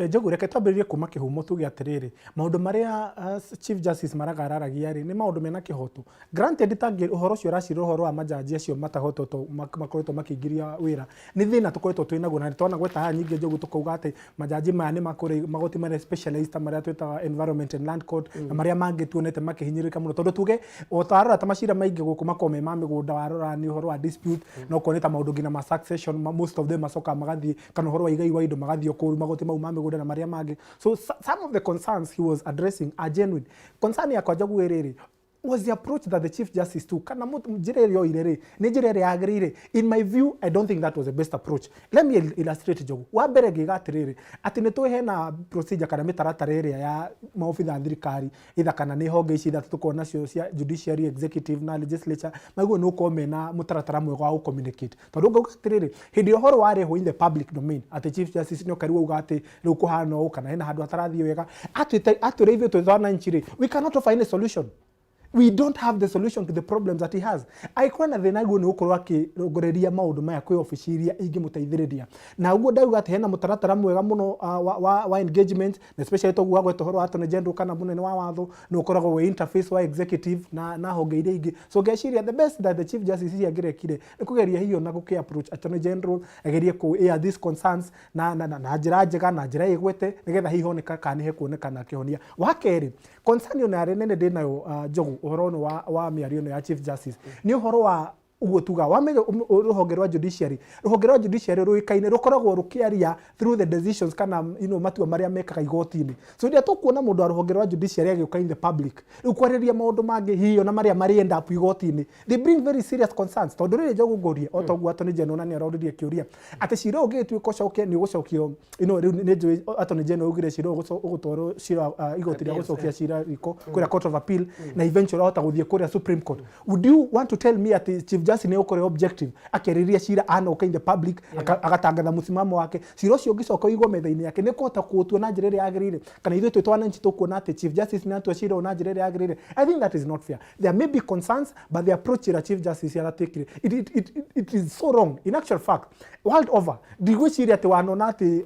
Njogu, reke twambĩrĩrie kuma kĩhumo, tuge atĩrĩrĩ, maũndũ marĩa Chief Justice Maraga araragia rĩ, nĩ maũndũ mena kĩhoto. Granted, tangĩ ũhoro ũcio ũracira ũhoro wa majaji acio matahototwo makoretwo makĩingĩria wĩra, nĩ thĩna tũkoretwo twĩ naguo, na nĩ twanagweta haha nyingĩ, Njogu, tũkauga atĩ majaji maya nĩ makũrĩ magoti marĩa specialized ta marĩa twĩtaga Environment and Land Court na marĩa mangĩ tuonete makĩhinyĩrĩrĩka mũno, tondũ tuge o tarora ta macira maingĩ gũkũ makoragwo me ma mĩgũnda, warora nĩ ũhoro wa dispute, na okorwo nĩ ta maũndũ nginya ma succession, most of them macokaga magathiĩ, kana ũhoro wa igai wa indo magathiĩ kũu magoti mau ma mĩgũnda na marĩa mangĩ. So some of the concerns he was addressing are genuine. Concern yakwa, Njogu, ĩrĩrĩ was the approach that the Chief Justice took, kana njĩra ĩrĩa oire rĩ, nĩ njĩra ĩrĩa yagĩrĩire? In my view, I don't think that was the best approach. Let me illustrate, Njogu. Wa mbere, ngiuga atĩrĩrĩ, atĩ nĩ tũĩ hena procedure kana mĩtaratara ĩrĩa ya maobitha a thirikari, either kana nĩ honge ici ithatũ tũkoragwo nacio cia judiciary, executive na legislature, maguo nĩ gũkorwo mena mũtaratara mwega wa gũ-communicate, tondũ ngauga atĩrĩrĩ, hĩndĩ ĩrĩa ũhoro warehwo in the public domain atĩ Chief Justice nĩ oka rĩu auga atĩ rĩu kũhana ũũ kana hena handũ hatarathiĩ wega, atwĩte atwĩre ithuĩ twĩ wananchi rĩ, we cannot offer any solution. We don't have the solution to the problems that he has. Angĩkorwo na thĩna guo nĩ gũkorwo akĩrongoreria maũndũ maya kwĩ obici iria ingĩmũteithĩrĩria, na ũguo ndauga atĩ hena mũtaratara mwega mũno wa engagement, na especially toguo wagweta ũhoro wa Attorney General kana mũnene wa watho nĩ ũkoragwo wĩ interface wa executive na honge iria ingĩ. So ngeciria the best that the Chief Justice hihi angĩrekire nĩ kũgeria hihi ona gũkĩ approach Attorney General, agerie kũ air these concerns na njĩra njega na njĩra ĩgwete, nĩgetha hihi honeka kana nĩ hekuonekana kĩhonia. Wa kerĩ, concern ona yarĩ nene ndĩnayo, Njogu, ũhoro ũyũ wa mĩario ĩno ya Chief Justice nĩ ũhoro wa Ũguo tugaga wamenya rũhonge rwa judiciary, rũhonge rwa judiciary rũĩkaine rũkoragwo rũkĩaria through the decisions kana matua marĩa mekaga igoti-inĩ. So rĩrĩa tũkuona mũndũ wa rũhonge rwa judiciary agĩũka in the public rĩu kwarĩrĩria maũndũ mangĩ hihi ona marĩa marĩ end up igoti-inĩ, they bring very serious concerns. Tondũ rĩrĩ, Njogu, ngũrie o ta ũguo Attorney General na nĩ aroririe kĩũria atĩ cira ũyũ ũngĩgĩtuĩka ũcoke nĩ ũgũcokio, rĩu nĩ njũĩ Attorney General augire cira ũyũ ũgũtwarwo cira igoti rĩa Appeals, gũcokia cira riko kũrĩa Court of Appeal na eventually wahota gũthiĩ kũrĩa Supreme Court. Would you want to tell me atĩ Chief Justice nĩ ũkorwo objective akĩarĩrĩria cira anoka in the public agatangatha mũsimamo wake? Cira ũcio ũngĩcoka ũigwo metha-inĩ yake, nĩ kũhota kũũtua na njĩra ĩrĩa yagĩrĩire, kana ithuĩ twĩ twananchi tũkuona atĩ Chief Justice nĩ atua cira ũyũ na njĩra ĩrĩa yagĩrĩire? I think that is not fair. There may be concerns, but the approach ĩrĩa Chief Justice aratekire, it is so wrong. In actual fact, world over ndigwĩciria atĩ wanona atĩ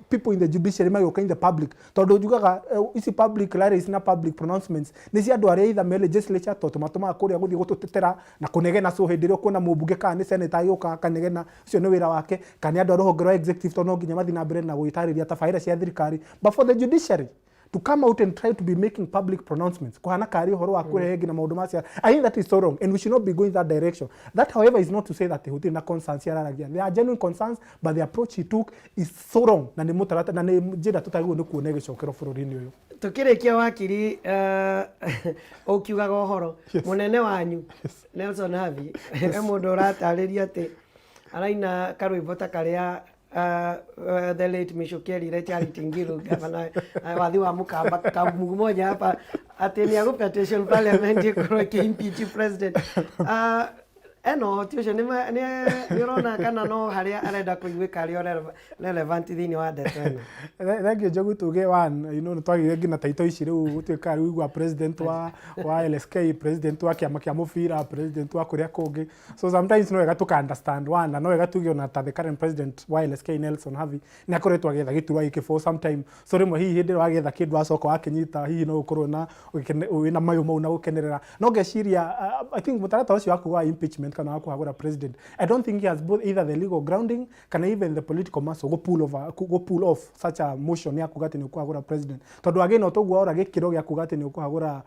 people in the judiciary magĩũka in the public, tondũ njugaga ici public rallies na public pronouncements nĩ cia andũ arĩa either me legislature, tondũ tũmatũmaga kũrĩa gũthiĩ gũtũtetera na kũnegena. So hĩndĩ ĩrĩa ũkuona mũmbunge kana nĩ senator agĩũka akanegena, ũcio nĩ wĩra wake, kana nĩ andũ a rũhonge rwa executive, tondũ no nginya mathiĩ na mbere na gwĩtarĩria tabarĩra cia thirikari. But for the judiciary to come out and try to be making public pronouncements kuhana kari ũhoro wa kũrehe nginya maũndũ ma ciaca, I think that is so wrong and we should not be going that direction. That, however, is not to say that gũtirĩ na concerns yararagia. There are genuine concerns, but the approach he took is so wrong, na nĩ mũtaratara na nĩ njĩra tũtagĩrĩirwo nĩ kuona ĩgĩcokerwo bũrũri-inĩ ũyũ. Tukĩrĩkia, wakiri, ũkiugaga ũhoro mũnene wanyu Nelson Havi, he mũndũ ũratarĩria atĩ araina karwĩmbo ta karĩa the late Michuki erire Charity Ngilu, gavana wathi wa Mukamba kamugu moja hapa, atĩ nĩ agũ petition parliament ĩkorwo ĩkĩ-impeach president. Ena ũhoti ũcio nĩ ũrona kana no harĩa arenda kũiguĩka arĩ o relevant thĩinĩ wa ndeto ĩno? Thank you, Njogu. Tuge one, nĩ twagire nginya taito ici rĩu gũtuĩka rĩu igua president wa LSK, president wa kĩama kĩa mũbira, president wa kũrĩa kũngĩ. So sometimes no wega tuka understand one, na no wega tuge ona ta the current president wa LSK, Nelson Havi, nĩ akoretwo agĩetha gĩturwa gĩkĩ for some time. So rĩmwe hihi hĩndĩ ĩrĩa wagĩetha kĩndũ wacoka wakĩnyita, hihi no ũkorwo na wĩna mayũ mau na gũkenerera. No ngeciria I think mũtaratara ũcio wa kuga wa impeachment kana wa kũhagũra president, I don't think he has both either the legal grounding kana even the political muscle go pull off such a motion ya kuga atĩ nĩ ũkũhagũra president, tondũ again, o toguo ora gĩkĩro gĩa kuga atĩ nĩ ũkũhagũra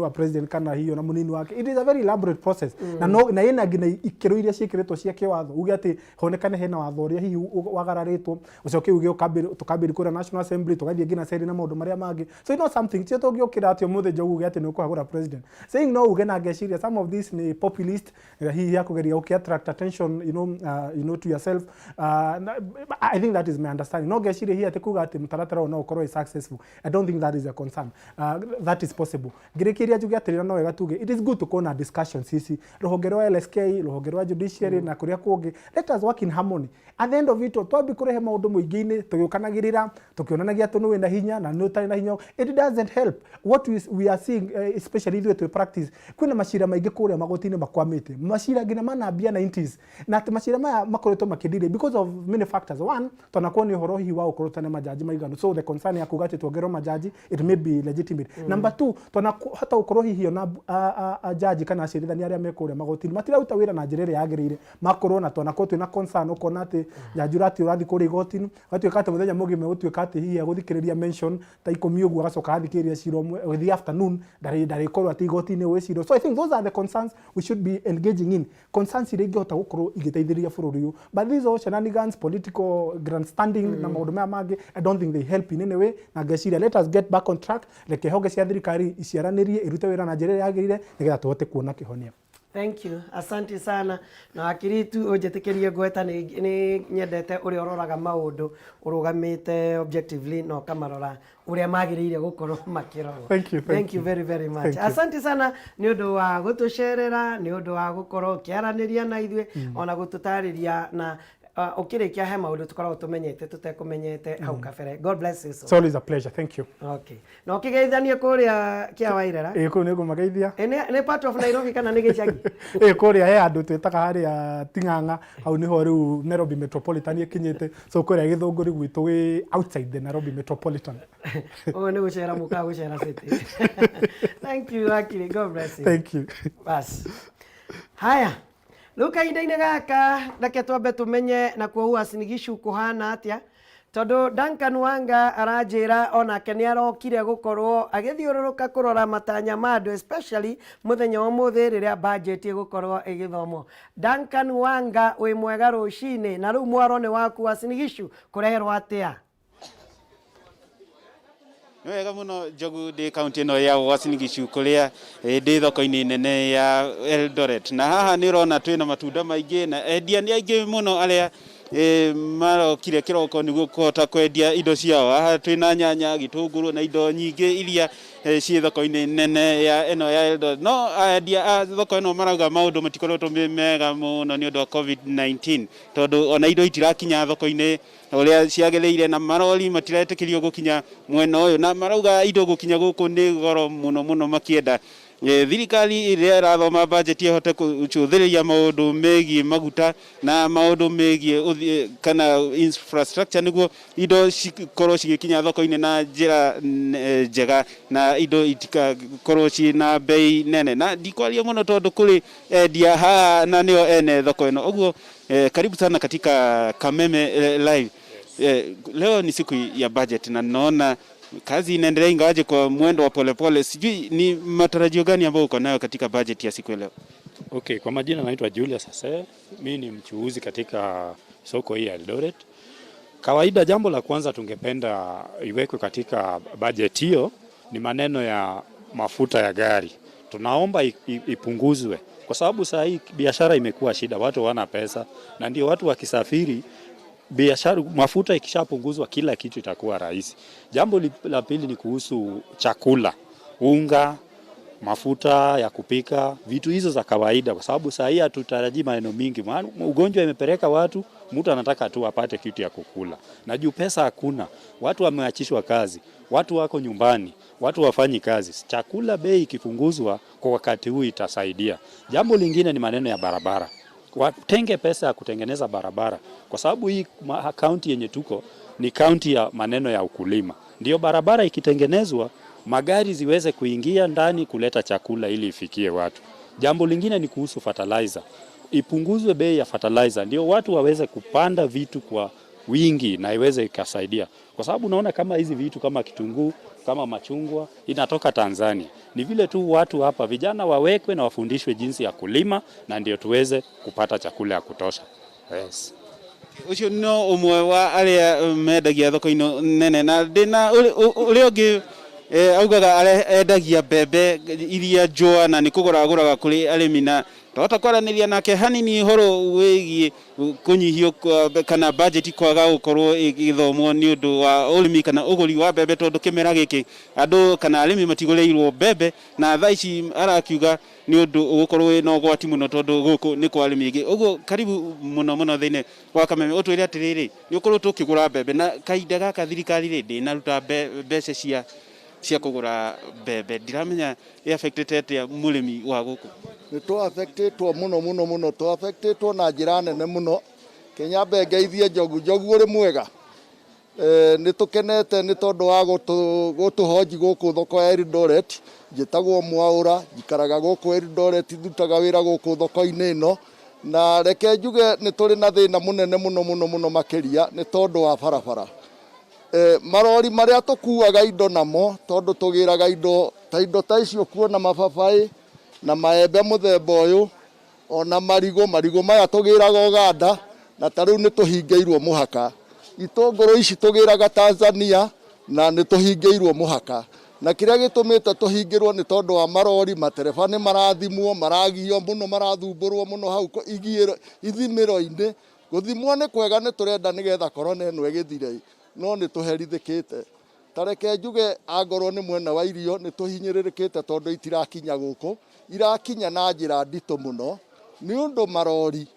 a president kana hihi ona mũnini wake, it is a very elaborate process na no na ĩna nginya ikĩro iria ciĩkĩrĩtwo cia kĩwatho, uge atĩ honekane hena watho ũrĩa hihi wagararĩtwo, ũcoke uge tũkambĩrĩria kũrĩa National Assembly, tũgathiĩ nginya Senate na maũndũ marĩa mangĩ. So it's not something tio tũngĩũkĩra atĩ ũmũthĩ, Njogu, uge atĩ nĩ ũkũhagũra president. Saying no uge na ngeciria some of this nĩ populist ĩrĩa hihi ya kũgeria gũkĩ attract attention to yourself. I think that is my understanding. No ngeciria hihi atĩ kuga atĩ mũtaratara ũyũ no ũkorwo wĩ successful, I don't think that is a concern that is possible. Ngĩrĩkĩria njuge atĩrĩra, no wega tuge it is good tukorwo na discussions ici, rũhonge rwa LSK, rũhonge rwa judiciary na kũrĩa kũngĩ. Let us work in harmony. At the end of it all, twambi kũrehe maũndũ mũingĩ-inĩ tũgĩũkanagĩrĩra, tũkĩonanagia atĩ nĩ wĩna hinya na nĩ ũtarĩ na hinya, it doesn't help. What we are seeing, especially ithuĩ twĩ practice, kwĩna macira maingĩ kũrĩa magoti-inĩ makwamĩte, macira nginya manambia 90s, na atĩ macira maya makoretwo makĩdelay because of many factors. One, twanakorwo nĩ ũhoro hihi wa gũkorwo tũtarĩ na majaji maiganu, so the concern ya kuga atĩ tuongererwo majaji, it may be legitimate. Number two, twanahota gũkorwo hihi ona jaji kana acirithania arĩa me kũrĩa magoti-inĩ matiraruta wĩra na njĩra ĩrĩa yagĩrĩire, makorwo na twanakorwo twĩna concern. Ũkona atĩ jaji ũrathiĩ ũrathiĩ kũrĩa igoti-inĩ, ũgatuĩka atĩ mũthenya mũgima ũgũtuĩka atĩ hihi agũthikĩrĩria mention ta 10 ũguo, agacoka athikĩrĩria cira ũmwe the afternoon, ndarĩkorwo atĩ igoti-inĩ gwĩ cira. So I think those are the concerns we should be engaging in, concerns iria ingĩhota gũkorwo igĩteithĩrĩria bũrũri ũyũ. But these all shenanigans, political grandstanding na maũndũ maya mangĩ, I don't think they help in any way. Na ngeciria let us get back on track. Reke honge cia thirikari iciaranĩrie, irute wĩra na njĩra ĩrĩa yagĩrĩire, nĩgetha tũhote kuona kĩhonia. Thank you, asante sana. Na wakiri tu ũnjĩtĩkĩrie ngweta nĩ nyendete ũrĩa ũroraga maũndũ ũrũgamĩte objectively na ũkamarora ũrĩa magĩrĩire gũkorwo makĩrorwo. Thank you, thank Thank you you. very very much. Thank you. Asante sana nĩ ũndũ wa gũtũcerera, nĩ ũndũ wa gũkorwo ũkĩaranĩria na ithuĩ, ona gũtũtarĩria na ũkĩrĩkia he maũndũ tũkoragwo tũmenyete tũtekũmenyete hau kabere. God bless you so. It's always a pleasure. Thank you. Okay, na ũkĩgeithanie kũrĩa kĩa Wairera. Ĩ, kũu nĩ ngũmageithia. Ĩ, nĩ part of Nairobi kana nĩ gĩcagi? Ĩ, kũrĩa he handũ twĩtaga harĩa Ting'ang'a, hau nĩho rĩu Nairobi Metropolitan ĩkinyĩte. So kũrĩa Gĩthũngũri gwitũ wĩ outside the Nairobi Metropolitan. Ũguo nĩ gũcera mũkaga gũcera city. Thank you, wakiri. God bless you. Thank you. Bas, haya, rĩu kahinda-inĩ gaka reke twambe tũmenye nakuo Uasin Gishu kũhana atĩa. Tondũ Duncan Wanga aranjĩra onake nĩ arokire gũkorwo agĩthiũrũrũka kũrora matanya ma andũ, especially mũthenya wa ũmũthĩ rĩrĩa budget ĩgũkorwo ĩgĩthomwo. Duncan Wanga, wĩ mwega rũcinĩ, na rĩu mwaro nĩ waku Uasin Gishu kũreherwo atĩa? Nĩ wega mũno Njogu, ndĩ kaunti ĩno ya Uasin Gishu kũrĩa ndĩ thoko-inĩ nene ya Eldoret, na haha nĩ ũrona twĩna matunda maingĩ na endia nĩ aingĩ mũno arĩa marokire kĩroko nĩguo kũhota kwendia indo ciao. Haha twĩna nyanya, gĩtũngũrũ na indo nyingĩ iria ciĩ thoko-inĩ nene ya ĩno ya Eldoret. No endia a thoko ĩno marauga maũndũ matikoretwo me mega mũno nĩ ũndũ wa COVID-19, tondũ ona indo itirakinya thoko-inĩ ũrĩa ciagĩrĩire na marori matiretĩkĩrio gũkinya mwena ũyũ, na marauga indo gũkinya gũkũ nĩ goro mũno mũno, makĩenda thirikari ĩrĩa ĩrathoma budget ĩhote gũcũthĩrĩria maũndũ megiĩ maguta na maũndũ megiĩ kana infrastructure nĩguo indo cikorwo cigĩkinya thoko-inĩ na njĩra njega na indo itikakorwo ciĩ bei nene. Na ndikwaria mũno tondũ kũrĩ endia haha na nĩo ene thoko ĩno. Ũguo karibu sana katika Kameme Live. Leo ni siku ya budget na naona kazi inaendelea ingawaje kwa mwendo wa polepole. Sijui ni matarajio gani ambayo uko nayo katika budget ya siku ya leo? Okay, kwa majina naitwa Julius Ase. Mimi ni mchuuzi katika soko hii ya Eldoret. Kawaida, jambo la kwanza tungependa iwekwe katika budget hiyo ni maneno ya mafuta ya gari. Tunaomba ipunguzwe kwa sababu saa hii biashara imekuwa shida, watu hawana pesa, na ndio watu wakisafiri biashara, mafuta ikishapunguzwa kila kitu itakuwa rahisi. Jambo la pili ni kuhusu chakula, unga, mafuta ya kupika, vitu hizo za kawaida, kwa sababu saa hii hatutarajii maneno mingi. Ugonjwa imepeleka watu, mtu anataka tu apate kitu ya kukula, na juu pesa hakuna, watu wameachishwa kazi, watu wako nyumbani, watu wafanyi kazi. Chakula bei ikipunguzwa kwa wakati huu itasaidia. Jambo lingine ni maneno ya barabara, watenge pesa ya kutengeneza barabara, kwa sababu hii kaunti yenye tuko ni kaunti ya maneno ya ukulima. Ndio barabara ikitengenezwa, magari ziweze kuingia ndani kuleta chakula ili ifikie watu. Jambo lingine ni kuhusu fertilizer, ipunguzwe bei ya fertilizer ndio watu waweze kupanda vitu kwa wingi na iweze ikasaidia, kwa sababu unaona kama hizi vitu kama kitunguu kama machungwa inatoka Tanzania. Ni vile tu watu hapa vijana wawekwe na wafundishwe jinsi ya kulima na ndio tuweze kupata chakula ya kutosha. Yes. Ucio no umwe wa aria mendagia thoko-inĩ nene, na ndĩna ũrĩa ũngĩ augaga endagia mbembe iria njũa na nĩ kũgũra agũraga kũrĩ arĩmi, na twahota kwaranĩria nake hanini ũhoro wĩgiĩ kũnyihio kana budget kwaga gũkorwo ĩgĩthomwo nĩ ũndũ wa ũrĩmi kana ũgũri wa mbembe, tondũ kĩmera gĩkĩ andũ kana arĩmi matigũrĩirwo mbembe, na thaa ici arakiuga nĩ ũndũ ũgũkorwo wĩna ũgwati mũno tondũ gũkũ nĩ kwa arĩmi aingĩ. Ũguo karibu mũno mũno thĩinĩ wa Kameme, ũtwĩre atĩrĩrĩ, nĩ ũkorwo tũkĩgũra mbembe na kahinda gaka thirikari rĩ ndĩnaruta mbeca cia kũgũra mbembe, ndiramenya ĩ affectĩte atĩa mũrĩmi wa gũkũ? Nĩ tũ affectĩtwo mũno mũno mũno, tũ affectĩtwo na njĩra nene mũno. Kĩnyambe ngeithie Njogu. Njogu, ũrĩ mwega? Nĩ tũkenete nĩ tondũ wa gũtũhonji gũkũ thoko ya Eldoret. Njĩtagwo Mwaũra, njikaraga gũkũ Eldoret, ndutaga wĩra gũkũ thoko-inĩ ĩno, na reke njuge nĩ tũrĩ na thĩna mũnene mũno mũno mũno makĩria nĩ tondũ wa barabara. Marori marĩa tũkuaga indo namo, tondũ tũgĩraga indo ta indo ta icio, kuona mababaĩ na maembe mũthemba ũyũ, ona marigũ. Marigũ maya tũgĩraga Uganda, na ta rĩu nĩ tũhingĩirwo mũhaka. Itũngũrũ ici tũgĩraga Tanzania na nĩ tũhingĩirwo mũhaka, na kĩrĩa gĩtũmĩte tũhingĩrwo nĩ tondũ wa marori. Matereba nĩ marathimwo, maragio mũno, marathumbũrwo mũno hau ithimĩro-inĩ. Gũthimwo nĩ kwega, nĩ tũrenda nĩgetha korona ĩno ĩgĩthire, no nĩ tũherithĩkĩte. Ta reke njuge angorwo nĩ mwena wa irio, nĩ tũhinyĩrĩrĩkĩte tondũ itirakinya gũkũ, irakinya na njĩra nditũ mũno nĩ ũndũ marori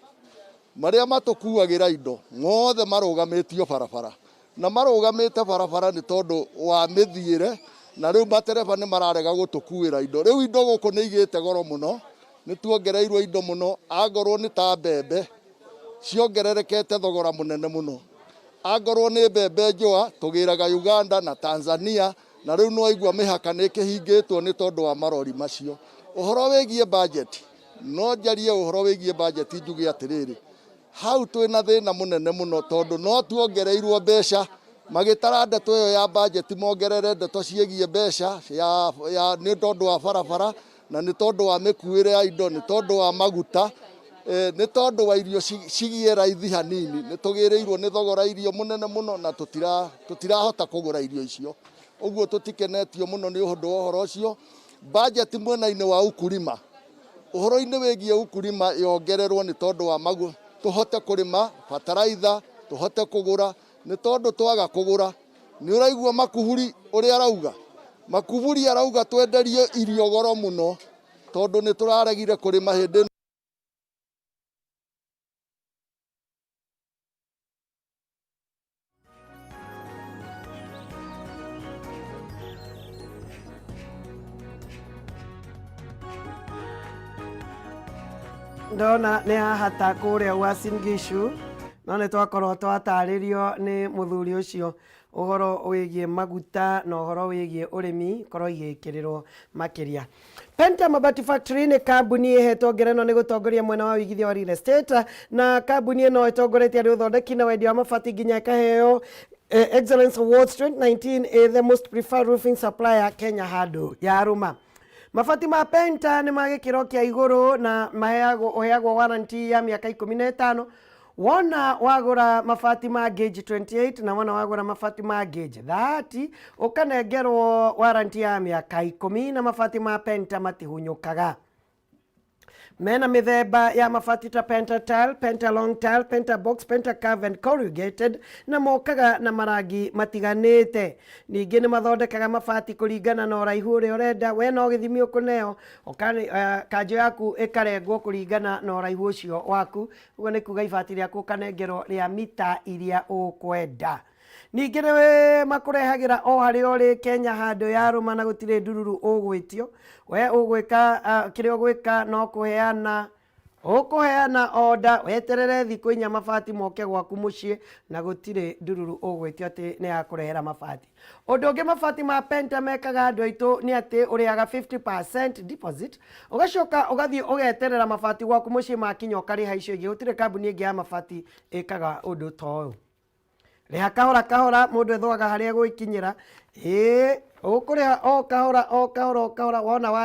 marĩa matũkuagĩra indo mothe marũgamĩtio barabara, na marũgamĩte barabara nĩ tondũ wa mĩthiĩre, na rĩu matereba nĩ mararega gũtũkuĩra indo. Rĩu indo gũkũ nĩ igĩte goro mũno, nĩ tuongereirwo indo mũno. Angorwo nĩ ta mbembe, ciongererekete thogora mũnene mũno. Angorwo nĩ mbembe njũa, tũgĩraga Uganda na Tanzania, na rĩu nĩwaigua mĩhaka nĩ ĩkĩhingĩtwo nĩ tondũ wa marori macio. Ũhoro wĩgiĩ budget, no njarie ũhoro wĩgiĩ budget njuge atĩrĩrĩ, hau twĩna thĩna mũnene mũno tondũ no tuongereirwo mbeca. Magĩtara ndeto ĩyo ya bajeti mongerere ndeto ciĩgiĩ mbeca ya, ya nĩ tondũ wa barabara na nĩ tondũ wa mĩkuĩre ya indo, nĩ tondũ wa maguta, nĩ tondũ wa irio cigĩe raithi hanini. Nĩ tũgĩrĩirwo nĩ thogora irio mũnene mũno na tũtirahota kũgũra irio icio. Ũguo tũtikenetio mũno nĩ ũndũ wa ũhoro ũcio. Bajeti mwena-inĩ wa ukulima, ũhoro-inĩ wĩgiĩ ukulima yongererwo nĩ tondũ wa magu tũhote kũrĩma bataraitha, tũhote kũgũra, nĩ tondũ twaga kũgũra nĩ ũraigua Makuburi ũrĩa arauga. Makuburi arauga twenderio irio goro mũno tondũ nĩ tũraregire kũrĩma hĩndĩ. Ndona nĩ hahata kũrĩa Uasin Gishu, no nĩ twakorwo twatarĩrio nĩ mũthuri ũcio ũhoro wĩgiĩ maguta na ũhoro wĩgiĩ ũrĩmi korwo igĩkĩrĩrwo makĩria. Penta Mabati Factory nĩ kambuni ĩhetwo ngerenwa nĩ gũtongoria mwena wa wĩigithia wa real estate, na kambuni ĩno ĩtongoretie harĩ ũthondeki na wendia wa mabati nginya ĩkaheo Excellence Awards 2019 the most preferred roofing supplier Kenya handũ yarũma. Mabati ma Penta nĩ ma gĩkĩro kĩa igũrũ na maheagwo ũheagwo warranty ya mĩaka 15 wona wagũra mabati ma gauge 28, na wona wagũra mabati ma gauge 30 ũkanengerwo warranty ya mĩaka 10, na mabati ma Penta matihunyũkaga. Mena mĩthemba ya mabati ta Penta tile, Penta long tile, Penta box, Penta curve and corrugated, na mokaga na marangi matiganĩte. Ningĩ nĩ mathondekaga mabati kũringana na ũraihu ũrĩa ũrenda. We no gĩthimi ũkũneo, kanjũ yaku ĩkarengwo kũringana na ũraihu ũcio waku. Ũguo nĩ kuga ibati rĩaku ũkanengerwo rĩa mita iria ũkwenda. Ningĩ nĩ makũrehagĩra o harĩa ũrĩ Kenya handũ yarũma, na gũtirĩ ndururu ũgwĩtio. We ũgwĩka kĩrĩa ũgwĩka no kũheana ũkũheana order, weterere thikũ 4 mabati moke gwaku mũciĩ, na gũtirĩ ndururu ũgwĩtio atĩ nĩ yakũrehera mabati. Ũndũ ũngĩ mabati ma Penta mekaga andũ aitũ nĩ atĩ ũrĩhaga 50% deposit, ũgacoka ũgathiĩ ũgeterera mabati gwaku mũciĩ makinya ũkarĩha icio ingĩ. Gũtirĩ kambuni ĩngĩ ya mabati ĩkaga ũndũ ta ũyũ. Rĩha kahora kahora, mũndũ ethũaga harĩa egũgĩkinyĩra. Ĩĩ, ũkũrĩha o kahora o kahora o kahora wona.